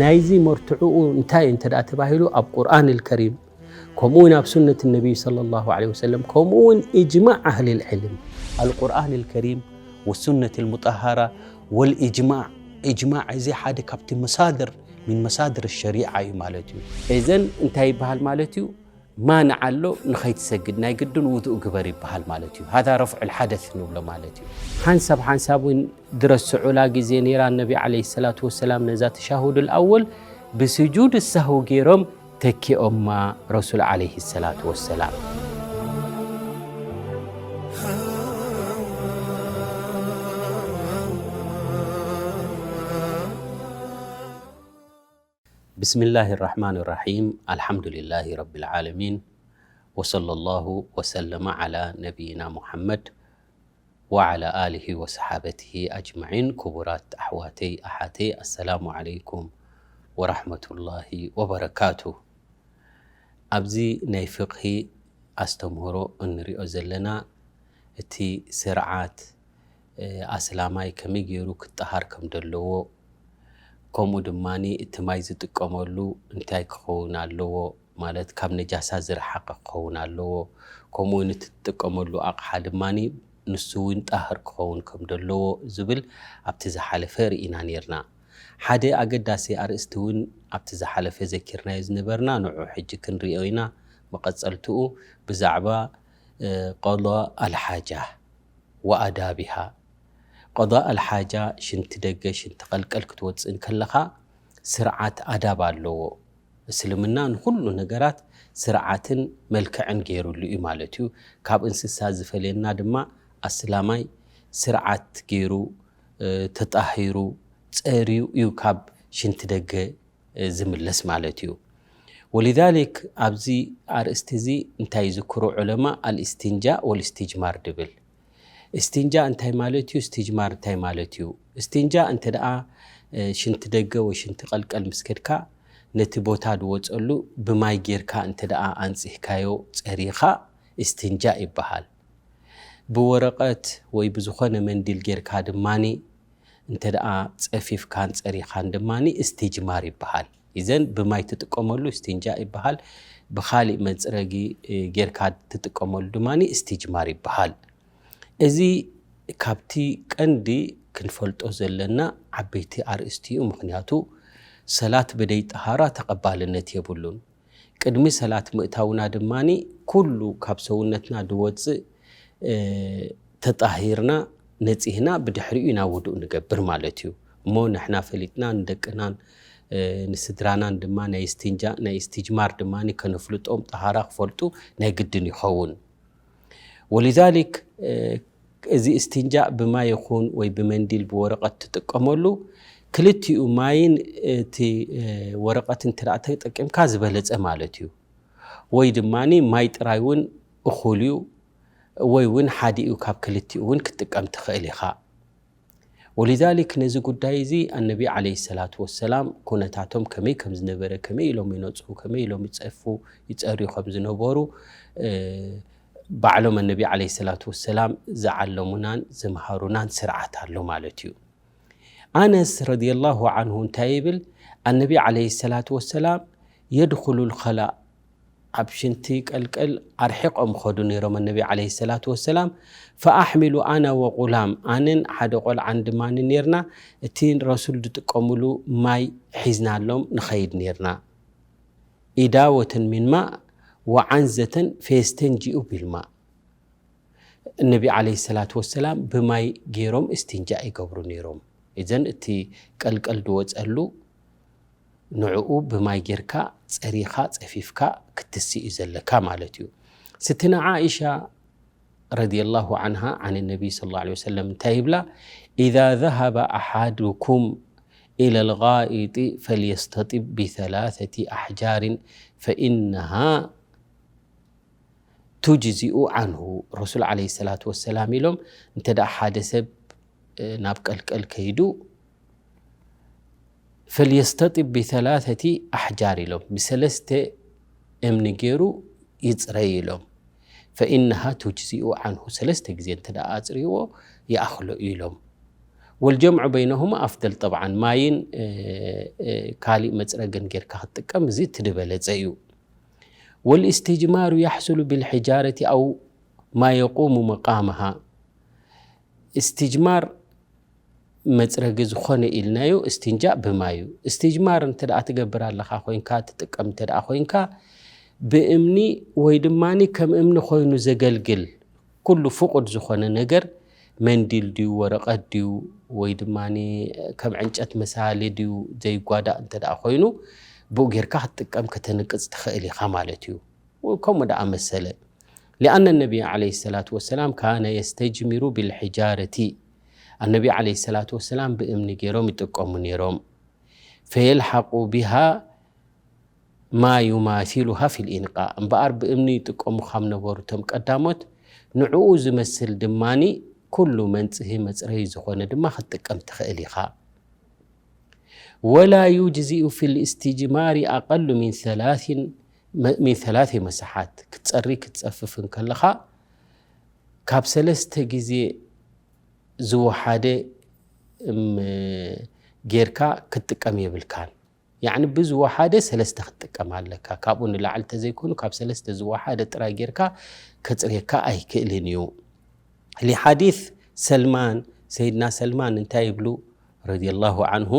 ናይዚ መርትዕኡ እንታይ እንተ ደኣ ተባሂሉ፣ ኣብ ቁርኣን ኣልከሪም፣ ከምኡ እውን ኣብ ሱነት ነቢይ ሰለላሁ ዐለይሂ ወሰለም፣ ከምኡ እውን ኢጅማዕ ኣህሊል ዕልም። ኣልቁርኣን ኣልከሪም ወሱነት ኣልሙጠሃራ ወልኢጅማዕ። ኢጅማዕ እዚ ሓደ ካብቲ መሳድር፣ ሚን መሳድር ሸሪዓ እዩ ማለት እዩ። እዘን እንታይ ይበሃል ማለት እዩ? ማንዓ ኣሎ፣ ንኸይትሰግድ ናይ ግድን ውዱእ ግበር ይበሃል ማለት እዩ። ሃዛ ረፍዑል ሓደስ ንብሎ ማለት እዩ። ሓንሳብ ሓንሳብ እውን ድረስዑላ ግዜ ነይራ፣ ነቢ ዓለይሂ ሰላቱ ወሰላም ነዛ ተሻሁዱል ኣወል ብስጁድ ሳህው ገይሮም ተኪኦማ ረሱል ዓለይሂ ሰላቱ ወሰላም። ብስሚላሂ ራሕማን ራሒም። ኣልሓምዱሊላሂ ረቢል ዓለሚን። ወሰለላሁ ወሰለመ ዓላ ነቢይና ሙሓመድ ወዓላ ኣሊሂ ወሰሓበቲሂ ኣጅመዒን። ክቡራት ኣሕዋተይ ኣሓተይ፣ ኣሰላሙ ዓለይኩም ወራሕመቱላሂ ወበረካቱ። ኣብዚ ናይ ፍቅሂ ኣስተምህሮ እንሪኦ ዘለና፣ እቲ ስርዓት፣ እ፣ ኣስላማይ ከመይ ገይሩ ክጠሃር ከም ዘለዎ፣ ከምኡ ድማ እቲ ማይ ዝጥቀመሉ እንታይ ክኸውን ኣለዎ፣ ማለት ካብ ነጃሳ ዝረሓቐ ክኸውን ኣለዎ፣ ከምኡ እውን እቲ ትጥቀመሉ ኣቕሓ ድማ ንሱ እውን ጣህር ክኸውን ከም ዘለዎ ዝብል ኣብቲ ዝሓለፈ ርኢና ነይርና። ሓደ ኣገዳሲ ኣርእስቲ እውን ኣብቲ ዝሓለፈ ዘኪርናዮ ዝነበርና፣ ንዑ ሕጂ ክንሪኦ ኢና። መቐጸልትኡ ብዛዕባ፣ እ፣ ቀዳ ኣልሓጃ ወኣዳቢሃ። ቀዳ ኣልሓጃ፣ ሽንቲ ደገ፣ ሽንቲ ቀልቀል ክትወጽእ እንከለኻ ስርዓት ኣዳብ ኣለዎ። እስልምና ንኹሉ ነገራት ስርዓትን መልክዕን ገይሩሉ እዩ ማለት እዩ። ካብ እንስሳ ዝፈልየና ድማ ኣስላማይ ስርዓት ገይሩ፣ እ፣ ተጣሂሩ፣ ጸርዩ እዩ ካብ ሽንቲ ደገ፣ እ፣ ዝምለስ ማለት እዩ። ወሊዛሊክ ኣብዚ ኣርእስቲ እዚ እንታይ ይዝክሩ ዑለማ? ኣልእስቲንጃእ ወልእስቲጅማር ድብል። እስቲንጃእ እንታይ ማለት እዩ? እስቲጅማር እንታይ ማለት እዩ? እስቲንጃእ እንተ ደኣ፣ እ፣ ሽንቲ ደገ ወይ ሽንቲ ቀልቀል ምስ ከድካ፣ ነቲ ቦታ ድወጸሉ ብማይ ጌርካ እንተ ደኣ ኣንጺህካዮ፣ ጸሪኻ፣ እስቲንጃእ ይበሃል። ብወረቐት ወይ ብዝኾነ መንዲል ጌርካ ድማኒ እንተ ደኣ ጸፊፍካን ጸሪኻን ድማኒ እስቲጅማር ይበሃል። ኢዘን ብማይ ትጥቀመሉ እስቲንጃእ ይበሃል። ብኻሊእ መጽረጊ፣ እ፣ ጌርካ ትጥቀመሉ ድማኒ እስቲጅማር ይበሃል። እዚ ካብቲ ቀንዲ ክንፈልጦ ዘለና ዓበይቲ ኣርእስቲ እዩ። ምኽንያቱ ሰላት ብደይ ጠሃራ ተቐባልነት የብሉን። ቅድሚ ሰላት ምእታውና ድማኒ ኩሉ ካብ ሰውነትና ድወጽእ፣ እ፣ ተጣሂርና ነጺህና ብድሕሪኡ ኢና ውዱእ ንገብር ማለት እዩ። እሞ ንሕና ፈሊጥና ንደቅናን፣ እ፣ ንስድራናን ድማ ናይ እስቲንጃ፣ ናይ እስቲጅማር ድማኒ ከነፍልጦም፣ ጠሃራ ክፈልጡ ናይ ግድን ይኸውን። ወሊዛሊክ፣ እ፣ እዚ እስቲንጃእ ብማይ ይኹን ወይ ብመንዲል ብወረቐት ትጥቀመሉ፣ ክልቲኡ ማይን እቲ፣ እ፣ ወረቐት እንተ ደኣ ተጠቂምካ ዝበለጸ ማለት እዩ። ወይ ድማኒ ማይ ጥራይ እውን እኹል እዩ፣ ወይ እውን ሓዲኡ ካብ ክልቲኡ እውን ክትጥቀም ትኽእል ኢኻ። ወሊዛሊክ ነዚ ጉዳይ እዚ ኣነቢ ዓለይሂ ሰላቱ ወሰላም ኩነታቶም ከመይ ከም ዝነበረ፣ ከመይ ኢሎም ይነጽሁ፣ ከመይ ኢሎም ይጸፉ፣ ይጸርዩ ከም ዝነበሩ፣ እ፣ ባዕሎም ኣነቢ ዓለይሂ ሰላቱ ወሰላም ዝዓለሙናን ዝምሃሩናን ስርዓት ኣሎ ማለት እዩ። ኣነስ ረዲየላሁ ዓንሁ እንታይ ይብል? ኣነቢ ዓለይሂ ሰላቱ ወሰላም የድኹሉል ኸላእ፣ ኣብ ሽንቲ ቀልቀል ኣርሒቖም ኸዱ ነይሮም ኣነቢ ዓለይሂ ሰላቱ ወሰላም። ፈኣሕሚሉ ኣና ወጉላም፣ ኣነን ሓደ ቆልዓን ድማኒ ነይርና፣ እቲ ረሱል ዝጥቀሙሉ ማይ ሒዝናሎም ንኸይድ ነይርና። ኢዳወተን ሚን ማእ ወዓንዘተን ፈየስተንጂኡ ቢልማእ። እነቢ ዓለይሂ ሰላቱ ወሰላም ብማይ ገይሮም እስትንጃእ ይገብሩ ነይሮም። እዘን እቲ ቀልቀል ድወፀሉ ንዕኡ ብማይ ጌርካ ፀሪኻ ፀፊፍካ ክትስእ እዩ ዘለካ ማለት እዩ። ስትና ዓኢሻ ረዲየላሁ ዓንሃ ዓን ነቢይ ሰለላሁ ዓለይሂ ወሰለም እንታይ ይብላ? ኢዛ ዘሀበ ኣሓዱኩም ኢለል ጋኢጢ ፈልየስተጢብ ቢሰላሰቲ ኣሕጃሪን ፈኢነሃ ቱጅዚኡ ዓንሁ። ረሱል ዓለይሂ ሰላቱ ወሰላም ኢሎም፣ እንተ ደኣ ሓደ ሰብ፣ እ፣ ናብ ቀልቀል ከይዱ፣ ፈልየስተጢብ ቢሰላሰቲ ኣሕጃር ኢሎም፣ ብሰለስተ እምኒ ገይሩ ይጽረይ ኢሎም። ፈኢነሃ ቱጅዚኡ ዓንሁ፣ ሰለስተ ግዜ እንተ ደኣ ኣጽሪይዎ ይኣኽሎ እዩ ኢሎም። والجمع بينهما أفضل طبعا، ማይን ካልእ መፅረግን ጌርካ ክትጥቀም እዚ እቲ ዝበለፀ እዩ። والاستجمار يحصل بالحجارة أو ما يقوم مقامها. استجمار መፅረጊ ዝኾነ ኢልናዮ እስትንጃእ ብማይ እዩ። እስትጅማር እንተ ደኣ ትገብር ኣለኻ ኮይንካ ትጥቀም እንተ ደኣ ኮይንካ ብእምኒ ወይ ድማ ከም እምኒ ኮይኑ ዘገልግል ኩሉ ፍቑድ ዝኾነ ነገር መንዲል ድዩ ወረቐት ድዩ ወይ ድማ ከም ዕንጨት መሳሊ ድዩ ዘይጓዳእ እንተ ደኣ ኮይኑ ብኡ ጌርካ ክትጥቀም ከተንቅፅ ትኽእል ኢኻ ማለት እዩ። ከምኡ ደኣ መሰለ። لأن النبي عليه الصلاة والسلام كان يستجمر بالحجارة. النبي عليه الصلاة والسلام ብእምኒ ገይሮም ይጥቀሙ ነይሮም። فيلحق بها ما يماثلها في الإنقاء. እምበኣር ብእምኒ ይጥቀሙ ካብ ነበሩ እቶም ቀዳሞት ንዕኡ ዝመስል ድማኒ ኩሉ መንፅሂ መፅረዪ ዝኾነ ድማ ክትጥቀም ትኽእል ኢኻ። ولا يجزئ في الاستجمار أقل من ثلاث من ثلاث مسحات. ክትፀሪ ክትፀፍፍ እንከለኻ ካብ ሰለስተ ግዜ ዝወሓደ ጌርካ ክትጥቀም የብልካን። ያዕኒ ብዝወሓደ ሰለስተ ክትጥቀም ኣለካ። ካብኡ ንላዕሊ ተዘይኮኑ ካብ ሰለስተ ዝወሓደ ጥራይ ጌርካ ከፅርየካ ኣይክእልን እዩ። لحديث سلمان، ሰይድና ሰልማን እንታይ ይብሉ رضي الله عنه؟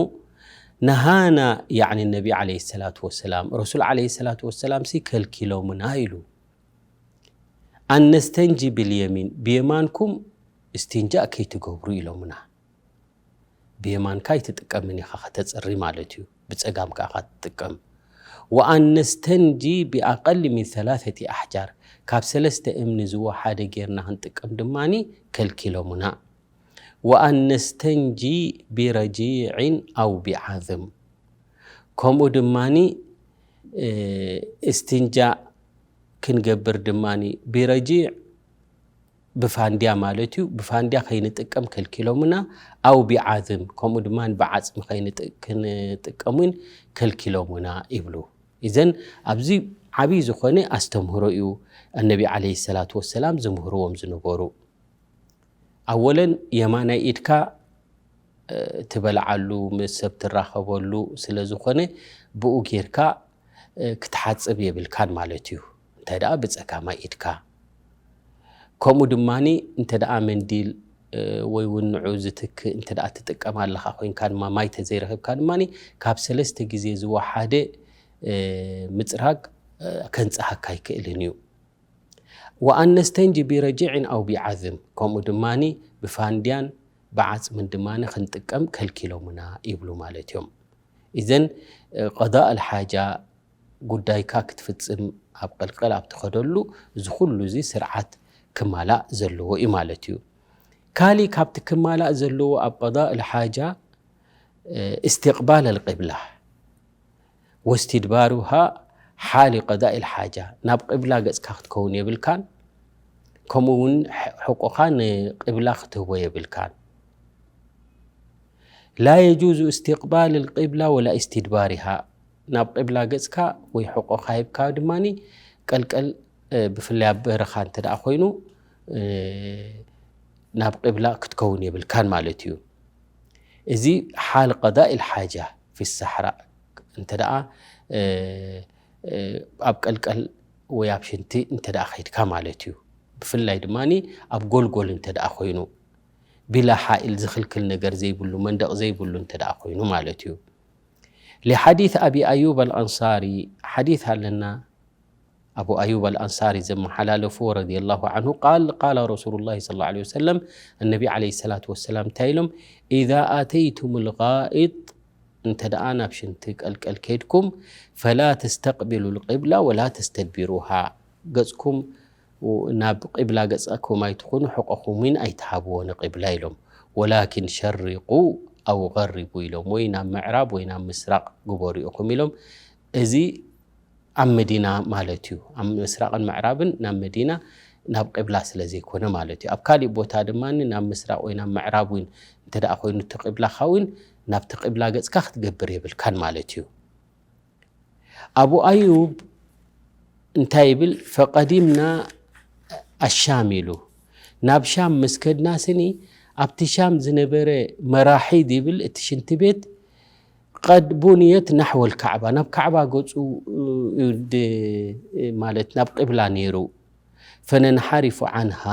نهانا، يعني النبي عليه الصلاة والسلام، ረሱል عليه الصلاة والسلام ሲ ከልኪሎምና ኢሉ። أن نستنجي باليمين، ብየማንኩም እስትንጃእ ከይትገብሩ ኢሎምና። ብየማንካ ኣይትጥቀምን ኢኻ ከተፅሪ ማለት እዩ። ብፀጋምካ ኢኻ ትጥቀም። وأن نستنجي بأقل من ثلاثة أحجار، ካብ ሰለስተ እምኒ ዝወሓደ ጌርና ክንጥቀም ድማኒ ከልኪሎምና። وأن نستنجي برجيع أو بعظم، ከምኡ ድማኒ እስትንጃእ ክንገብር ድማኒ ብረጂዕ ብፋንድያ ማለት እዩ። ብፋንድያ ከይንጥቀም ከልኪሎምና። أو بعظم، ከምኡ ድማ ብዓፅሚ ክንጥቀም እውን ከልኪሎምና ይብሉ። እዘን ኣብዚ ዓብዪ ዝኾነ ኣስተምህሮ እዩ ኣነቢ ዓለይሂ ሰላቱ ወሰላም ዝምህርዎም ዝነበሩ። ኣወለን የማናይ ኢድካ ትበልዓሉ ምስ ሰብ ትራኸበሉ ስለ ዝኾነ ብኡ ጌርካ ክትሓፅብ የብልካን ማለት እዩ። እንታይ ደኣ ብፀጋማይ ኢድካ። ከምኡ ድማኒ እንተ ደኣ መንዲል ወይ እውን ንዑ ዝትክእ እንተ ደኣ ትጥቀም ኣለኻ ኮይንካ ድማ ማይ ተዘይረኺብካ ድማኒ ካብ ሰለስተ ግዜ ዝወሓደ ምፅራግ ከንፀሃካ ኣይክእልን እዩ። وأن نستنجي برجيع أو بعظم، ከምኡ ድማኒ ብፋንድያን ብዓፅምን ድማኒ ክንጥቀም ከልኪሎምና ይብሉ ማለት እዮም። እዘን ቀዳእ ኣልሓጃ ጉዳይካ ክትፍፅም ኣብ ቀልቀል ኣብ ትኸደሉ እዚ ኩሉ እዚ ስርዓት ክማላእ ዘለዎ እዩ ማለት እዩ። ካሊእ ካብቲ ክማላእ ዘለዎ ኣብ ቀዳእ ኣልሓጃ استقبال القبلة واستدبارها حال قضاء الحاجة، ናብ ቅብላ ገፅካ ክትከውን የብልካን። ከምኡ እውን ሕቆኻ ንቅብላ ክትህቦ የብልካን። لا يجوز استقبال القبلة ولا استدبارها، ናብ ቅብላ ገፅካ ወይ ሕቆኻ ሂብካ ድማኒ ቀልቀል ብፍላይ ኣብ በረኻ እንተ ደኣ ኮይኑ ናብ ቅብላ ክትከውን የብልካን ማለት እዩ። እዚ ሓል ቀዳእ ልሓጃ ፊ ሰሕራ እንተ ደኣ ኣብ ቀልቀል ወይ ኣብ ሽንቲ እንተ ደኣ ከይድካ ማለት እዩ። ብፍላይ ድማ ኣብ ጎልጎል እንተ ደኣ ኮይኑ ቢላ ሓኢል ዝኽልክል ነገር ዘይብሉ መንደቕ ዘይብሉ እንተ ደኣ ኮይኑ ማለት እዩ። لحديث أبي أيوب الأنصاري، ሓዲት ኣለና ኣቡ ኣዩብ ኣልኣንሳሪ ዘመሓላለፍዎ ረዲየላሁ ዓንሁ ቃል ቃለ ረሱሉላሂ ሰለላሁ ዐለይሂ ወሰለም፣ እነቢ ዐለይሂ ሰላቱ ወሰላም እንታይ ኢሎም? ኢዛ ኣተይቱም ልጋኢጥ፣ እንተ ደኣ ናብ ሽንቲ ቀልቀል ከይድኩም፣ ፈላ ተስተቅቢሉ ልቂብላ ወላ ተስተድቢሩሃ፣ ገጽኩም ናብ ቂብላ ገጽኩም ኣይትኹኑ፣ ሕቆኹም እውን ኣይትሃብዎ ንቂብላ ኢሎም። ወላኪን ሸሪቁ ኣው ገሪቡ ኢሎም፣ ወይ ናብ ምዕራብ ወይ ናብ ምስራቕ ግበሩ ኢኹም ኢሎም። እዚ ኣብ መዲና ማለት እዩ። ኣብ ምስራቕን ምዕራብን ናብ መዲና ናብ ቅብላ ስለ ዘይኮነ ማለት እዩ። ኣብ ካሊእ ቦታ ድማ ናብ ምስራቕ ወይ ናብ ምዕራብ እውን እንተ ደኣ ኮይኑ እቲ ቅብላኻ እውን ናብቲ ቅብላ ገጽካ ክትገብር የብልካን ማለት እዩ። ኣቡ ኣዩብ እንታይ ይብል? ፈቀዲምና ኣሻም ኢሉ። ናብ ሻም ምስ ከድና ስኒ ኣብቲ ሻም ዝነበረ መራሒድ ይብል እቲ ሽንቲ ቤት ቀድ ቡንየት ናሕወል ካዕባ፣ ናብ ካዕባ ገጹ ማለት ናብ ቅብላ ነይሩ። ፈነንሓሪፉ ዓንሃ፣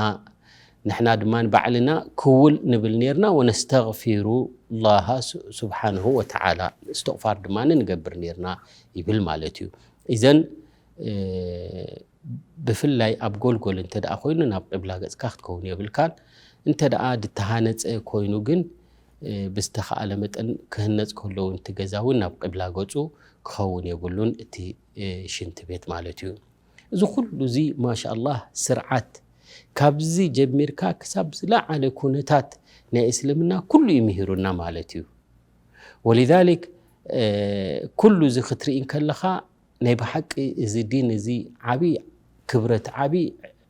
ንሕና ድማ ባዕልና ክውል ንብል ነርና። ወነስተግፊሩ ላሃ ስብሓንሁ ወተዓላ፣ እስትቕፋር ድማ ንገብር ነርና ይብል ማለት እዩ። ኢዘን ብፍላይ ኣብ ጎልጎል እንተ ደኣ ኮይኑ ናብ ቅብላ ገጽካ ክትከውን የብልካን። እንተ ደኣ ድተሃነጸ ኮይኑ ግን ብዝተኻእለ መጠን ክህነጽ ከሎ እውን እቲ ገዛ እውን ናብ ቅብላ ገጹ ክኸውን የብሉን፣ እቲ ሽንቲ ቤት ማለት እዩ። እዚ ኩሉ እዚ ማሻኣላህ ስርዓት ካብዚ ጀሚርካ ክሳብ ዝለዓለ ኩነታት ናይ እስልምና ኩሉ እዩ ምሂሩና ማለት እዩ። ወሊዛሊክ ኩሉ እዚ ክትርኢ እንከለኻ ናይ ብሓቂ እዚ ዲን እዚ ዓቢ ክብረት ዓቢ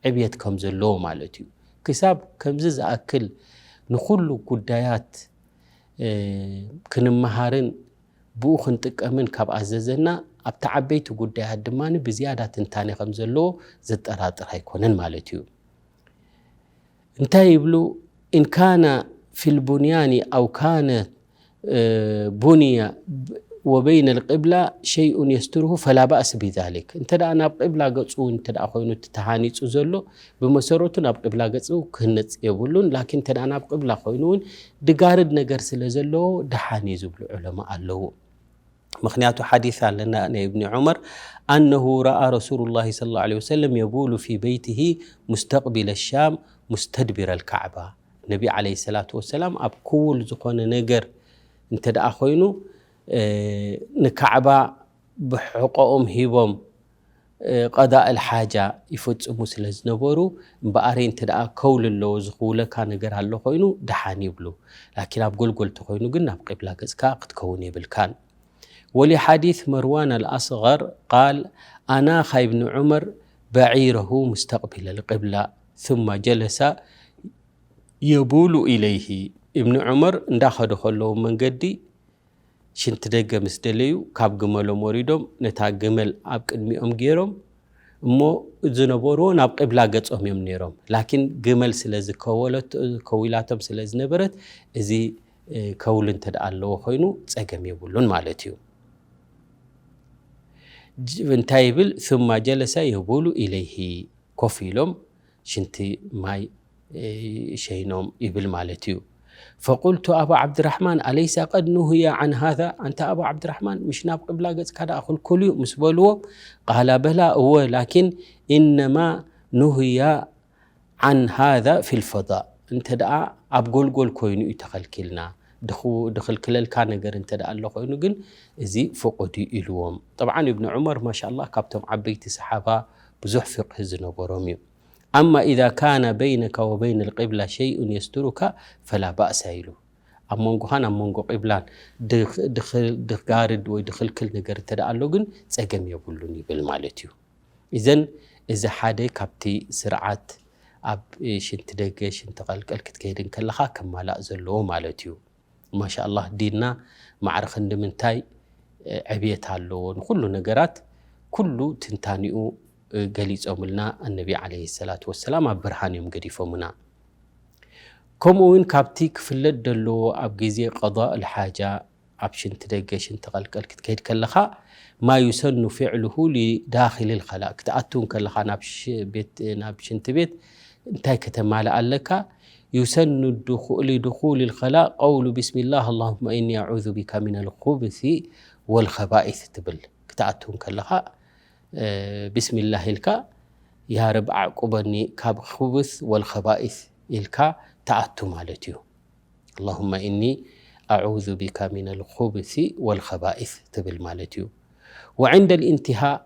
ዕብየት ከም ዘለዎ ማለት እዩ። ክሳብ ከምዚ ዝኣክል ንኹሉ ጉዳያት ክንመሃርን ብኡ ክንጥቀምን ካብ ኣዘዘና ኣብቲ ዓበይቲ ጉዳያት ድማ ብዝያዳ ትንታኔ ከም ዘለዎ ዘጠራጥር ኣይኮነን ማለት እዩ። እንታይ ይብሉ? ኢን ካነ ፊል ቡንያኒ ኣው ካነ ቡንያ ወበይነ ልቅብላ ሸይኡን የስትሩሁ ፈላ ባእስ ቢዛሊክ። እንተ ደኣ ናብ ቅብላ ገጹ እውን እንተ ደኣ ኮይኑ እቲ ተሃኒጹ ዘሎ ብመሰረቱ ናብ ቅብላ ገጹ ክህነጽ የብሉን። ላኪን እንተ ደኣ ናብ ቅብላ ኮይኑ እውን ድጋርድ ነገር ስለ ዘለዎ ደሓን እዩ ዝብሉ ዑለማ ኣለዉ። ምኽንያቱ ሓዲስ ኣለና ናይ እብኒ ዑመር ኣነሁ ረኣ ረሱሉላሂ ሰለላሁ ዐለይሂ ወሰለም የቡሉ ፊ በይቲሂ ሙስተቅቢለ ሻም ሙስተድቢረ ልካዕባ። ነቢ ዐለይሂ ሰላቱ ወሰላም ኣብ ክውል ዝኾነ ነገር እንተ ደኣ ኮይኑ ንካዕባ ብሕቆኦም ሂቦም ቀዳእ ልሓጃ ይፍጽሙ ስለ ዝነበሩ፣ እምበኣረይ እንተ ደኣ ከውሊ ኣለዎ ዝኽውለካ ነገር ኣሎ ኮይኑ ደሓን ይብሉ። ላኪን ኣብ ጎልጎል ተኾይኑ ግን ናብ ቂብላ ገጽካ ክትከውን የብልካን። ወሊሓዲስ መርዋን ኣልኣስገር ቃል ኣናኻ ኢብኑ ዑመር በዒረሁ ሙስተቅቢለ ልቅብላ ثم ጀለሰ የቡሉ ኢለይሂ። እብኒ ዑመር እንዳኸዱ ከለዉ መንገዲ ሽንቲ ደገ ምስ ደለዩ ካብ ግመሎም ወሪዶም ነታ ግመል ኣብ ቅድሚኦም ገይሮም እሞ ዝነበርዎ ናብ ቂብላ ገጾም እዮም ነይሮም። ላኪን ግመል ስለ ዝከወለት-፣ ከዊላቶም ስለ ዝነበረት እዚ ከውሊ እንተ ደኣ ኣለዎ ኮይኑ ጸገም የብሉን ማለት እዩ። ጅ-፣ እንታይ ይብል? ثم ጀለሰ የቡሉ ኢለይሂ፣ ኮፍ ኢሎም ሽንቲ ማይ ሸይኖም ይብል ማለት እዩ። ፈቁልቱ ኣባ ዓብድራሕማን ኣለይሰ ቀድ ኑህያ ዓን ሃዛ? ኣንታ ኣባ ዓብድራሕማን፣ ምሽ ናብ ቅብላ ገጽካ ደኣ ክልኩል እዩ ምስ በልዎ፣ ቃላ በላ እወ፣ ላኪን ኢነማ ኑህያ ዓን ሃዛ ፊል ፈዳእ። እንተ ደኣ ኣብ ጎልጎል ኮይኑ እዩ ተኸልኪልና፣ ድኹ-፣ ድኽልክለልካ ነገር እንተ ደኣ ኣሎ ኮይኑ ግን እዚ ፍቑድ እዩ ኢልዎም። ጠብዓን እብኒ ዑመር ማሻኣላህ ካብቶም ዓበይቲ ሰሓባ ብዙሕ ፍቅሂ ዝነበሮም እዩ። ኣማ ኢዛ ካነ በይነካ ወበይነ ልቂብላ ሸይኡን የስትሩካ ፈላ ባእሳ ኢሉ። ኣብ መንጎኻን ኣብ መንጎ ቂብላን ድኽ-፣ ድኽ-፣ ድጋርድ ወይ ድኽልክል ነገር እንተ ደኣ ኣሎ ግን ጸገም የብሉን ይብል ማለት እዩ። ኢዘን እዚ ሓደ ካብቲ ስርዓት ኣብ ሽንቲ ደገ፣ ሽንቲ ቀልቀል ክትከይድ እንከለኻ ከማላእ ዘለዎ ማለት እዩ። ማሻኣላህ ዲንና ማዕረ ክንዲ ምንታይ ዕብየት ኣለዎ፣ ንኹሉ ነገራት ኩሉ ትንታኒኡ ገሊጾምልና ኣነቢ ዓለይሂ ሰላቱ ወሰላም ኣብ ብርሃን እዮም ገዲፎምና። ከምኡ እውን ካብቲ ክፍለጥ ደለዎ ኣብ ግዜ ቀዳእ ልሓጃ ኣብ ሽንቲ ደገ ሽንቲ ቀልቀል ክትከይድ ከለኻ ማ ዩሰኑ ፊዕሉሁ ሊዳኺል ልኸላእ፣ ክትኣቱ ከለኻ ናብ ሽ-፣ ቤት፣ ናብ ሽንቲ ቤት እንታይ ከተማልእ ኣለካ? ዩሰኑ ድኹ-፣ ሊድኹል ልኸላእ ቀውሉ ቢስሚላህ ኣላሁመ ኢኒ ኣዑዙ ቢካ ሚን ልኹብሲ ወልኸባኢስ ትብል። ክትኣቱ ከለኻ እ፣ ቢስሚላህ ኢልካ ያ ረብ ኣዕቁበኒ ካብ ኹብስ ወልኸባኢስ ኢልካ ትኣቱ ማለት እዩ። ኣላሁመ ኢኒ ኣዑዙ ቢካ ሚነል ኹብሲ ወልኸባኢስ ትብል ማለት እዩ። ወዕንደል ኢንቲሃእ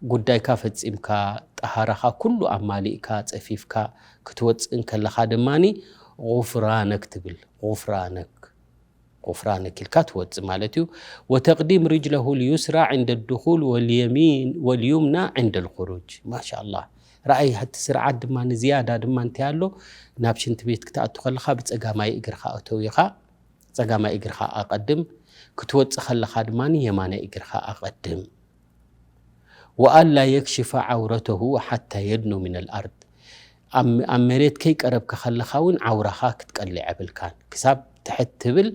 ጉዳይካ ፈጺምካ፣ ጠሃራኻ ኩሉ ኣማሊእካ፣ ጸፊፍካ ክትወጽእ እንከለኻ ድማኒ ጉፍራነክ ትብል። ጉፍራነክ፣ ጉፍራነክ ኢልካ ትወጽእ ማለት እዩ። ወተቅዲም ርጅለሁ ልዩስራ ዕንደ ድኹል ወልየሚን፣ ወልዩምና ዕንደ ልኹሩጅ። ማሻኣላህ። ረኣይ፣ እቲ ስርዓት ድማ ንዝያዳ ድማ እንታይ ኣሎ፣ ናብ ሽንቲ ቤት ክትኣቱ ከለኻ ብጸጋማይ እግርኻ እተው ኢኻ። ጸጋማይ እግርኻ ኣቐድም፣ ክትወጽእ ከለኻ ድማ የማናይ እግርኻ ኣቐድም። ወኣላ የክሽፈ ዓውረተሁ ሓታ የድኑ ሚነል ኣርድ። ኣብ መሬት ከይቀረብካ ከለኻ እውን ዓውራኻ ክትቀልዕ የብልካን። ክሳብ ትሕት ትብል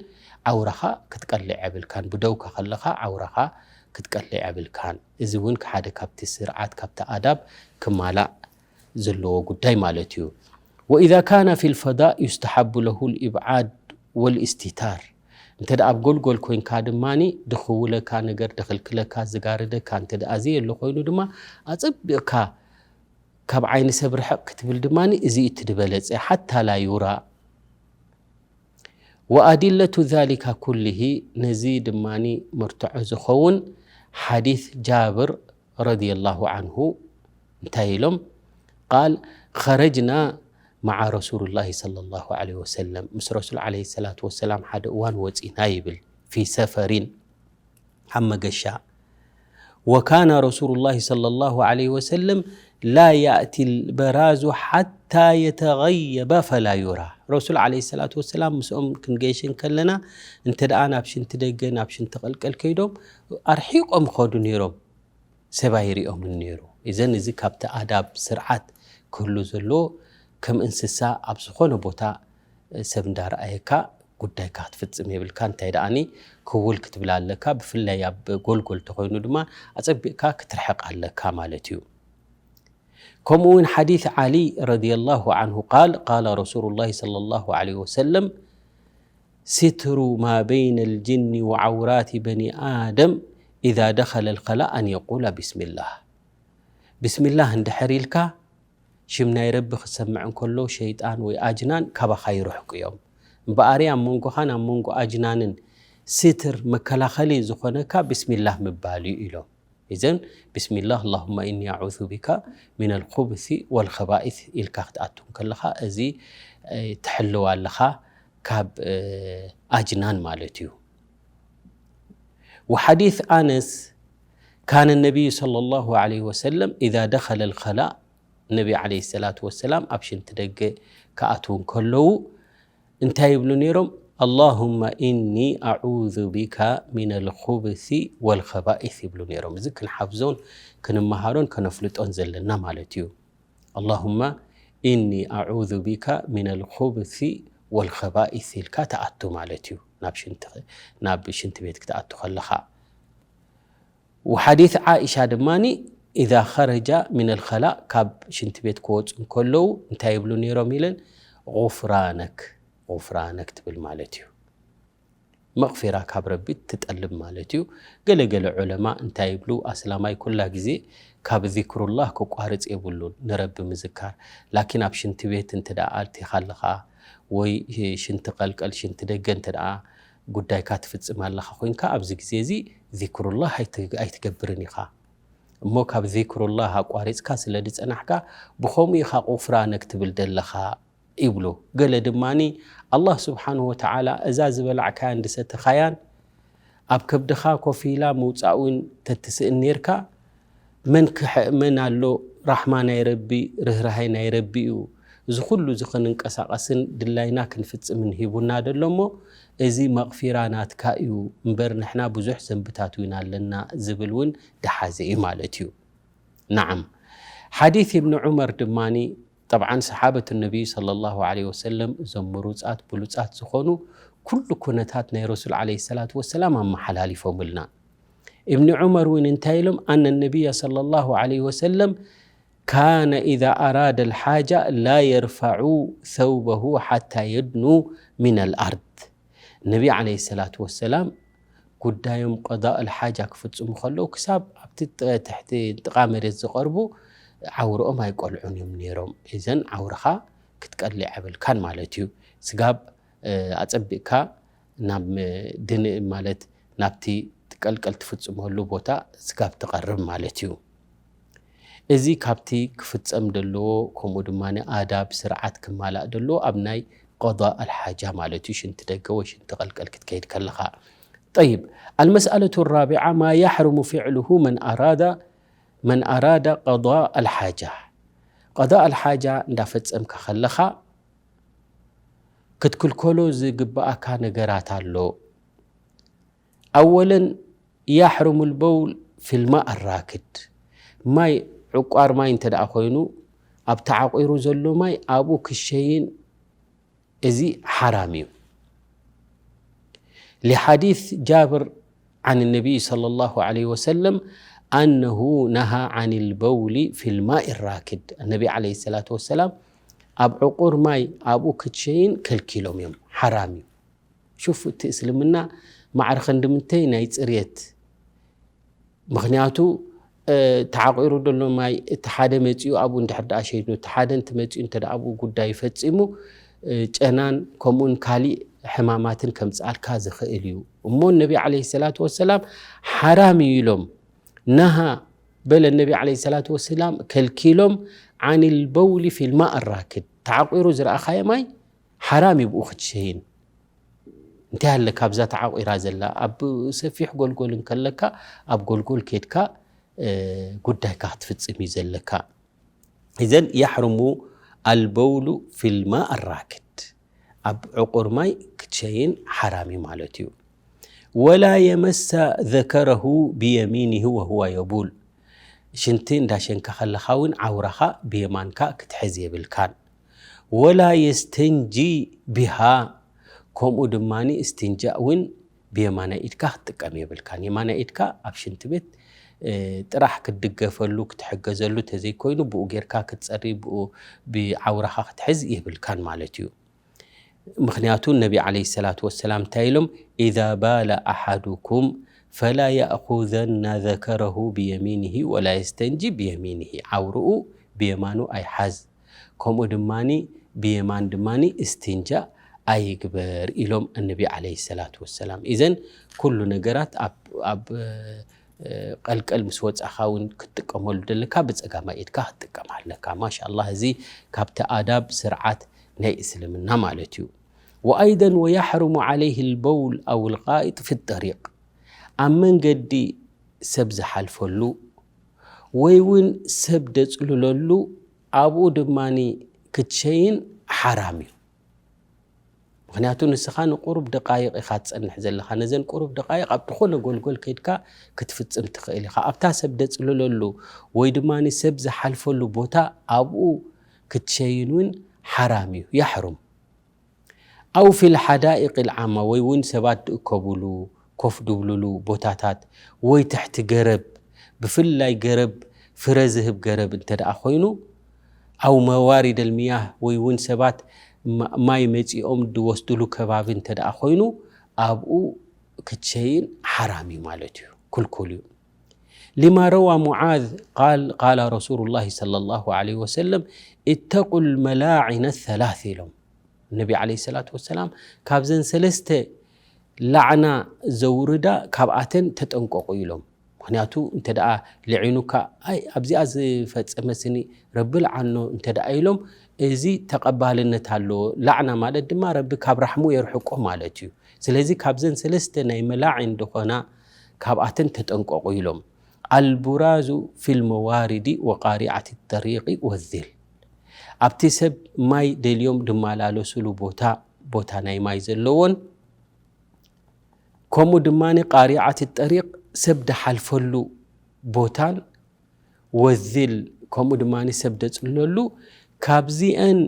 ዓውራኻ ክትቀልዕ የብልካን። ብደውካ ከለኻ ዓውራኻ ክትቀልዕ የብልካን። እዚ እውን ሓደ ካብቲ ስርዓት፣ ካብቲ ኣዳብ ክማላእ ዘለዎ ጉዳይ ማለት እዩ። وإذا كان في الفضاء يستحب له الإبعاد والاستتار። እንተ ደኣ ኣብ ጎልጎል ኮይንካ ድማ ድኽውለካ ነገር፣ ድኽልክለካ፣ ዝጋርደካ እንተ ደኣ ዘየሎ ኮይኑ ድማ ኣጸቢቕካ ካብ ዓይኒ ሰብ ርሕቕ ክትብል ድማ እዚ እቲ ዝበለጸ ሓታ ላ ዩራ። وأدلة ذلك كله፣ ነዚ ድማ መርትዖ ዝኸውን ሓዲስ ጃብር ረዲየላሁ ዓንሁ እንታይ ኢሎም? قال خرجنا مع رسول الله صلى الله عليه وسلم، ምስ ረሱል ዓለይሂ ሰላቱ ወሰላም ሓደ እዋን ወጺና ይብል። في سفر، ኣብ መገሻ። وكان رسول الله صلى الله عليه وسلم لا يأتي البراز حتى يتغيب فلا يرى። ረሱል ዓለይሂ ሰላቱ ወሰላም ምስኦም ክንገይሽ እንከለና እንተ ደኣ ናብ ሽንቲ ደገ፣ ናብ ሽንቲ ቀልቀል ከይዶም ኣርሒቆም ይኸዱ ነይሮም። ሰብ ኣይሪኦምን ነይሩ። እዘን እዚ ካብቲ ኣዳብ ስርዓት ክህሉ ዘለዎ፣ ከም እንስሳ ኣብ ዝኾነ ቦታ ሰብ እንዳረኣየካ ጉዳይካ ክትፍጽም የብልካ። እንታይ ደኣኒ ክውል ክትብል ኣለካ። ብፍላይ ኣብ ጎልጎል ተኾይኑ ድማ ኣጸቢቕካ ክትርሕቕ ኣለካ ማለት እዩ። ከምኡ እውን ሓዲስ ዓሊ ረዲየላሁ ዓንሁ ቃል ቃለ ረሱሉላሂ ሰለላሁ ዓለይሂ ወሰለም ስትሩ ማ በይነ ልጅኒ ወዓውራት በኒ ኣደም ኢዛ ደኸለ ልኸላ ኣን የቁላ ቢስሚላህ። ቢስሚላህ እንድሕር ኢልካ ሽም ናይ ረቢ ክሰምዕ እንከሎ ሸይጣን ወይ ኣጅናን ካባኻ ይርሕቁ እዮም። እምበኣሪ ኣብ መንጎኻን ኣብ መንጎ ኣጅናንን ስትር መከላኸሊ ዝኾነካ ቢስሚላህ ምባል እዩ ኢሎም። እዘን ቢስሚላህ ኣላሁመ ኢኒ ኣዑዙ ቢካ ሚነል ኹብሲ ወልኸባኢስ ኢልካ ክትኣቱ እንከለኻ እዚ ትሕልው ኣለኻ ካብ ኣጅናን ማለት እዩ። وحديث أنس كان النبي صلى الله عليه وسلم إذا دخل الخلاء ነቢ ዓለይሂ ሰላቱ ወሰላም ኣብ ሽንቲ ደገ ክኣትዉ እንከለዉ እንታይ ይብሉ ነይሮም? ኣላሁመ ኢኒ ኣዑዙ ቢካ ሚነል ኹብሲ ወልኸባኢስ ይብሉ ነይሮም። እዚ ክንሓፍዞን ክንመሃሮን ከነፍልጦን ዘለና ማለት እዩ። ኣላሁመ ኢኒ ኣዑዙ ቢካ ሚነል ኹብሲ ወልኸባኢስ ኢልካ ትኣቱ ማለት እዩ። ናብ ሽንቲ ቤት ክትኣቱ ከለኻ وحديث عائشة ድማ إذا خرج من الخلاء ካብ ሽንቲ ቤት ክወፁ እንከለዉ እንታይ ይብሉ ነይሮም ኢለን غفرانك غفرانك ትብል ማለት እዩ። መቕፊራ ካብ ረቢ ትጠልብ ማለት እዩ። ገለ ገለ ዑለማ እንታይ ይብሉ? ኣስላማይ ኩላ ግዜ ካብ ዚክሩላህ ክቋርፅ የብሉን ንረቢ ምዝካር። ላኪን ኣብ ሽንቲ ቤት እንተ ደኣ ኣቲኻ ኣለኻ ወይ ሽንቲ ቀልቀል ሽንቲ ደገ እንተ ደኣ ጉዳይካ ትፍጽም ኣለኻ ኮይንካ ኣብዚ ግዜ እዚ ዚክሩላህ ኣይትገብርን ኢኻ። እሞ ካብ ዚክሩላህ ኣቋሪጽካ ስለ ዝጸናሕካ ብኸምኡ ኢኻ ቁፍራነ ክትብል ዘለኻ ይብሉ። ገለ ድማኒ ኣላህ ስብሓንሁ ወተዓላ እዛ ዝበላዕካያን ዝሰተኻያን ኣብ ከብድኻ ኮፍ ኢላ ምውጻእ እውን ተትስእን ኔርካ መን ክሕእመን ኣሎ? ራሕማ ናይ ረቢ ርህራሀይ ናይ ረቢ እዩ። እዚ ኩሉ እዚ ክንንቀሳቐስን ድላይና ክንፍጽምን ሂቡና ደሎ እሞ እዚ መቕፊራ ናትካ እዩ እምበር ንሕና ብዙሕ ዘንብታት እውን ኣለና ዝብል እውን ደሓዘ እዩ ማለት እዩ። ናዓም ሓዲት እብኒ ዑመር ድማኒ ጠብዓን ሰሓበት ነቢይ ሰለላሁ ዐለይሂ ወሰለም እዞም ምሩፃት ብሉፃት ዝኾኑ ኩሉ ኩነታት ናይ ረሱል ዐለይሂ ሰላቱ ወሰላም ኣመሓላሊፎምልና። እብኒ ዑመር እውን እንታይ ኢሎም ኣነ ነቢያ ሰለላሁ ዐለይሂ ወሰለም ካነ ኢዛ ኣራደ ልሓጃ ላ የርፈዑ ሰውበሁ ሓታ የድኑ ሚነል ኣርድ። ነቢ ዐለይሂ ሰላቱ ወሰላም ጉዳዮም ቀዳእ ልሓጃ ክፍፅሙ ከለዉ ክሳብ ኣብቲ ትሕቲ ጥቓ መሬት ዝቐርቡ ዓውርኦም ኣይቆልዑን እዮም ነይሮም። እዘን ዓውርኻ ክትቀልዕ የብልካን ማለት እዩ። ስጋብ ኣፀቢቕካ ናብ ድንእ ማለት ናብቲ ትቀልቀል ትፍፅመሉ ቦታ ስጋብ ትቐርብ ማለት እዩ። እዚ ካብቲ ክፍፀም ደለዎ ከምኡ ድማ ኣዳብ ስርዓት ክማላእ ደለዎ ኣብ ናይ ቀዳእ ኣልሓጃ ማለት እዩ። ሽንቲ ደገ ወይ ሽንቲ ቀልቀል ክትከይድ ከለኻ። ጠይብ ኣልመስኣለቱ ራቢዓ ማ ያሕሩሙ ፊዕሉሁ መን ኣራዳ መን ኣራዳ ቀዳእ ኣልሓጃ። ቀዳእ ኣልሓጃ እንዳፈፀምካ ከለኻ ክትክልከሎ ዝግብኣካ ነገራት ኣሎ። ኣወለን ያሕሩሙ ልበውል ፊልማ ኣራክድ ማይ ዕቋር ማይ እንተ ደኣ ኮይኑ ኣብ ተዓቂሩ ዘሎ ማይ ኣብኡ ክሸይን እዚ ሓራም እዩ። لحديث جابر عن النبي صلى الله عليه وسلم أنه نهى عن البول في الماء الراكد. النبي عليه الصلاة والسلام ኣብ ዕቁር ማይ ኣብኡ ክትሸይን ከልኪሎም እዮም፣ ሓራም እዩ። ሹፍ፣ እቲ እስልምና ማዕረ ክንዲ ምንታይ ናይ ጽርየት። ምኽንያቱ ተዓቂሩ ዘሎ ማይ እቲ ሓደ መፂኡ ኣብኡ እንድሕር ደኣ ሸይኑ፣ እቲ ሓደ እንተ መፂኡ እንተ ደኣ ኣብኡ ጉዳይ ፈፂሙ ጨናን ከምኡን ካሊእ ሕማማትን ከምፅኣልካ ዝኽእል እዩ። እሞ ነቢ ዓለይሂ ሰላቱ ወሰላም ሓራም እዩ ኢሎም፣ ነሃ በለ ነቢ ዓለይሂ ሰላቱ ወሰላም ከልኪሎም፣ ዓኒል በውሊ ፊል ማእ ራክድ፣ ተዓቂሩ ዝረኣኻዮ ማይ ሓራም እዩ ብኡ ክትሸይን። እንታይ ኣለካ ኣብዛ ተዓቂራ ዘላ? ኣብ ሰፊሕ ጎልጎል እንከለካ ኣብ ጎልጎል ኬድካ ጉዳይካ ክትፍፅም እዩ ዘለካ። እዘን ያሕርሙ ኣልበውሉ ፊልማ ኣራክድ፣ ኣብ ዕቁር ማይ ክትሸይን ሓራም እዩ ማለት እዩ። ወላ የመሳ ዘከረሁ ብየሚኒሁ ወሁዋ የቡል፣ ሽንቲ እንዳሸንካ ከለኻ እውን ዓውራኻ ብየማንካ ክትሕዝ የብልካን። ወላ የስተንጂ ቢሃ፣ ከምኡ ድማ እስትንጃእ እውን ብየማናይ ኢድካ ክትጥቀም የብልካን። የማናይ ኢድካ ኣብ ሽንቲ ቤት ጥራሕ ክትድገፈሉ ክትሕገዘሉ ተዘይኮይኑ ብኡ ጌርካ ክትፀሪ ብኡ ብዓውራኻ ክትሕዝ የብልካን ማለት እዩ። ምኽንያቱ ነቢ ዓለይሂ ሰላቱ ወሰላም እንታይ ኢሎም? ኢዛ ባለ ኣሓዱኩም ፈላ ያእኹዘና ዘከረሁ ብየሚኒሂ ወላ የስተንጂ ብየሚኒሂ፣ ዓውርኡ ብየማኑ ኣይሓዝ፣ ከምኡ ድማ ብየማን ድማ እስትንጃእ ኣይግበር ኢሎም እነቢ ዓለይሂ ሰላቱ ወሰላም። ኢዘን ኩሉ ነገራት ኣብ ቀልቀል ምስ ወፃእኻ እውን ክትጥቀመሉ ደለካ ብፀጋማይ ኢድካ ክትጥቀም ኣለካ። ማሻ ኣላህ፣ እዚ ካብቲ ኣዳብ ስርዓት ናይ እስልምና ማለት እዩ። ወኣይደን ወያሕርሙ ዓለይህ ልበውል ኣው ልቃኢጥ ፊ ጠሪቅ፣ ኣብ መንገዲ ሰብ ዝሓልፈሉ ወይ እውን ሰብ ደፅልለሉ ኣብኡ ድማ ክትሸይን ሓራም እዩ። ምኽንያቱ ንስኻ ንቁሩብ ደቃይቕ ኢኻ ትጸንሕ ዘለኻ። ነዘን ቁሩብ ደቃይቕ ኣብ ዝኾነ ጎልጎል ከይድካ ክትፍጽም ትኽእል ኢኻ። ኣብታ ሰብ ደጽልለሉ ወይ ድማ ሰብ ዝሓልፈሉ ቦታ ኣብኡ ክትሸይን እውን ሓራም እዩ፣ ያሕሩም። ኣው ፊል ሓዳኢቅ ልዓማ፣ ወይ እውን ሰባት ዝእከብሉ ኮፍ ድብልሉ ቦታታት ወይ ትሕቲ ገረብ፣ ብፍላይ ገረብ ፍረ ዝህብ ገረብ እንተ ደኣ ኮይኑ፣ ኣው መዋሪድ ኣልሚያህ ወይ እውን ሰባት ማይ መጺኦም ዝወስድሉ ከባቢ እንተ ደኣ ኮይኑ ኣብኡ ክትሸይን ሓራም እዩ ማለት እዩ፣ ክልኩል እዩ። ሊማ ረዋ ሙዓዝ ቃል ቃላ ረሱሉ ላሂ ሰለላሁ ዓለይሂ ወሰለም፣ ኢተቁል መላዒነ ሰላስ ኢሎም ነቢ ዓለይሂ ሰላቱ ወሰላም፣ ካብዘን ሰለስተ ላዕና ዘውርዳ ካብኣተን ተጠንቀቑ ኢሎም። ምኽንያቱ እንተ ደኣ ልዒኑካ፣ ኣይ ኣብዚኣ ዝፈጸመስኒ ረቢ ልዓኖ እንተ ደኣ ኢሎም፣ እዚ ተቐባልነት ኣለዎ። ላዕና ማለት ድማ ረቢ ካብ ራሕሙ የርሕቆ ማለት እዩ። ስለዚ ካብዘን ሰለስተ ናይ መላዒን ዝኾና ካብኣተን ተጠንቀቑ ኢሎም። ኣልቡራዙ ፊል መዋሪዲ ወቃሪዓት ጠሪቂ ወዚል፣ ኣብቲ ሰብ ማይ ደልዮም ድመላለሱሉ ቦታ፣ ቦታ ናይ ማይ ዘለዎን ከምኡ ድማ ቃሪዓት ጠሪቅ ሰብ ድሓልፈሉ ቦታን ወዚል ከምኡ ድማ ሰብ ደፅለሉ ካብዚአን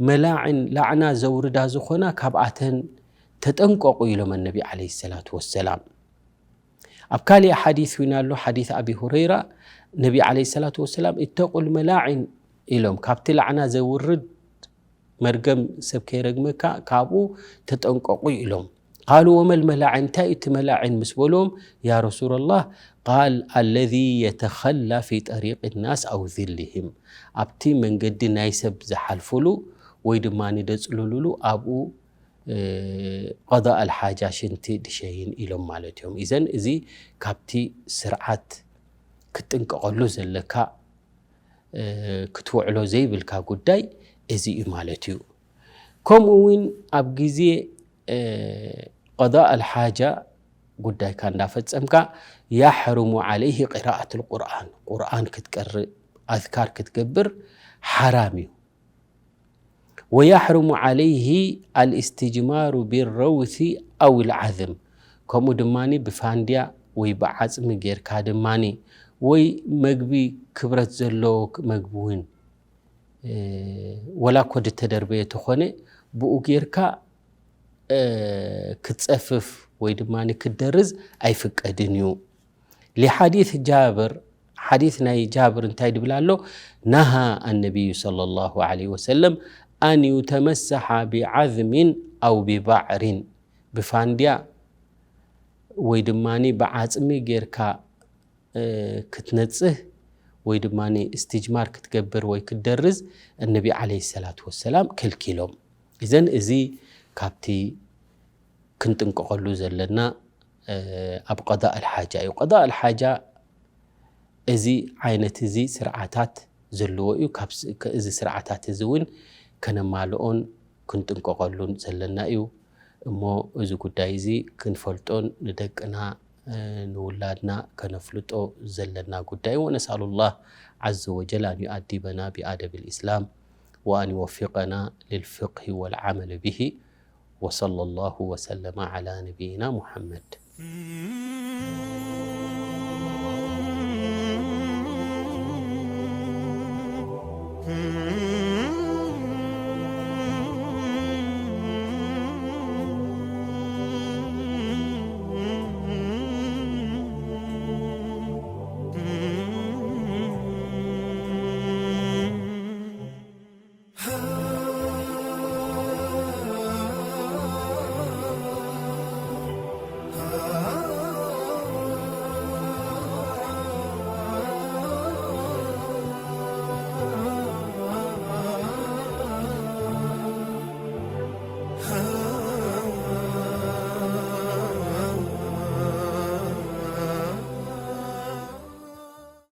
መላዕን ላዕና ዘውርዳ ዝኾና ካብኣተን ተጠንቀቑ ኢሎም ነቢ ዓለይሂ ሰላቱ ወሰላም። ኣብ ካሊእ ሓዲስ እውን ኣሎ፣ ሓዲስ ኣቢ ሁረይራ ነቢ ዓለይሂ ሰላቱ ወሰላም እተቁል መላዒን ኢሎም፣ ካብቲ ላዕና ዘውርድ መርገም ሰብ ከይረግመካ ካብኡ ተጠንቀቑ ኢሎም። ቃሉ ወመል መላዒን፣ እንታይ እዩ እቲ መላዒን ምስ በልዎም፣ ያ ረሱላላህ፣ ቃል ኣለዚ የተኸላ ፊ ጠሪቅ ናስ ኣው ዚልህም፣ ኣብቲ መንገዲ ናይ ሰብ ዝሓልፉሉ ወይ ድማ ደፅልሉሉ ኣብኡ ቀዳ ኣልሓጃ ሽንቲ ድሸይን ኢሎም ማለት እዮም። ኢዘን እዚ ካብቲ ስርዓት ክትጥንቀቐሉ ዘለካ ክትውዕሎ ዘይብልካ ጉዳይ እዚ እዩ ማለት እዩ። ከምኡ እውን ኣብ ግዜ ቀዳ ኣልሓጃ ጉዳይካ እንዳፈጸምካ ያሕርሙ ዓለይህ ቅራኣት ልቁርኣን፣ ቁርኣን ክትቀርእ ኣዝካር ክትገብር ሓራም እዩ። ወያሕርሙ ዓለይህ ኣልእስትጅማሩ ቢረውሲ ኣው ልዓዝም፣ ከምኡ ድማ ብፋንድያ ወይ ብዓፅሚ ጌርካ ድማ ወይ መግቢ ክብረት ዘለዎ መግቢ እውን ወላ ኮድ እተደርበየ ተኾነ ብኡ ጌርካ ክትጸፍፍ ወይ ድማ ክትደርዝ ኣይፍቀድን እዩ። لحديث جابر، ሓዲስ ናይ ጃብር እንታይ ድብል ኣሎ? نهى النبي صلى الله عليه وسلم أن يتمسح بعظم أو ببعر، ብፋንድያ ወይ ድማ ብዓጽሚ ጌርካ ክትነጽህ ወይ ድማ እስትጅማር ክትገብር ወይ ክትደርዝ እነቢ ዓለይሂ ሰላቱ ወሰላም ከልኪሎም። እዘን እዚ ካብቲ ክንጥንቀቐሉ ዘለና ኣብ ቀዳእ ኣልሓጃ እዩ። ቀዳእ ኣልሓጃ እዚ ዓይነት እዚ ስርዓታት ዘለዎ እዩ። ካብ እዚ ስርዓታት እዚ እውን ከነማልኦን ክንጥንቀቐሉን ዘለና እዩ። እሞ እዚ ጉዳይ እዚ ክንፈልጦን ንደቅና ንውላድና ከነፍልጦ ዘለና ጉዳይ እዩ። ونسأل الله عز وجل أن يؤدبنا بآداب الإسلام وأن يوفقنا للفقه والعمل به. وصلى الله وسلم على نبينا محمد.